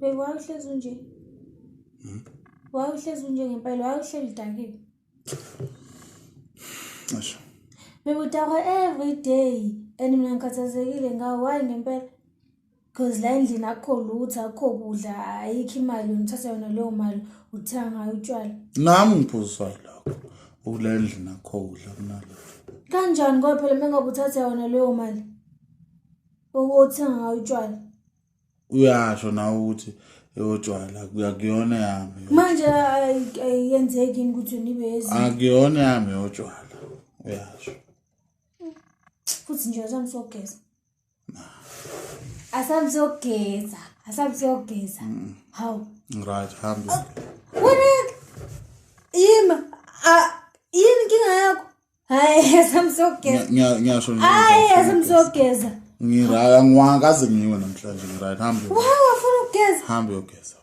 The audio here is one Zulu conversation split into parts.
Babe, why uhlezi unje? Why uhlezi unje ngempela? Why uhleli udakiwe? Asho. Babe, udakwa every day and mina ngikhathazekile ngawe. Why ngempela? Because la endlini akukho lutho, akukho kudla, ayikho imali, uthatha yona leyo mali uthenga ngayo utshwala. Nami ngiphuziswa yilokho. Ukula endlini akho kudla kunalutho. Kanjani ngoba phela uma ngabe uthatha yona leyo mali othenga ngayo utshwala. Uyasho nawe ukuthi eyotshwala akuyona yami. Manje ayenzeki yini ukuthi nibe yezi? Akuyona yami yotshwala. Uyasho. Futhi nje asambe siyogeza. Asambe siyogeza. Asambe siyogeza. Hawu. Right, hamba. Wena yima yini inkinga yakho? Hayi asambe siyogeza. Ngiyasho nje. Hayi asambe siyogeza. Ngirayi angiwakaze ngiwe namhlanje ngirayi hamba. Wow, afuna ukugeza. Hamba uyogeza.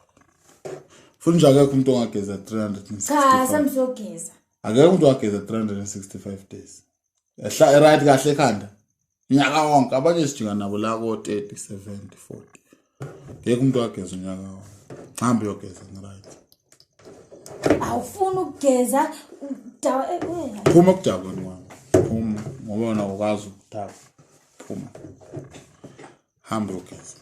Futhi nje akekho umuntu ongageza 365. Cha, asambe siyogeza. Akekho umuntu ongageza 365 days. Ehla right kahle ekhanda. Unyaka wonke abanye sijika nabo la ko 30 70 40. Ngeke umuntu ageze unyaka wonke. Hamba uyogeza ngiright. Awufuni ukugeza Phuma ekudakweni kwami. Phuma ngoba wena awukwazi ukudakwa. Phuma. Hamba uyogeza.